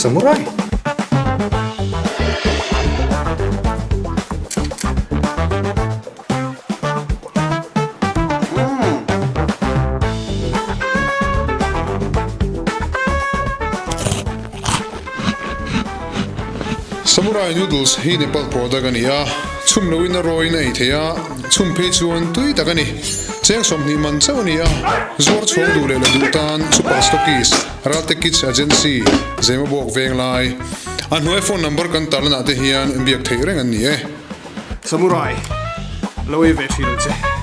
Samurai. Samurai noodles hi Nepal product a ni a, chhum loin a rawiin a ei thei a, chhum phei chuan tui tak a ni. Cheng 20 man chauh a ni a, zuar chhuang duh leh la duh tan Super Stockies, Ralte Kids Agency, Zemabawk Venglai. A hnuai phone number kan tarlanah te hian biak theih reng an ni e. Samurai, lo ei ve thin ang che.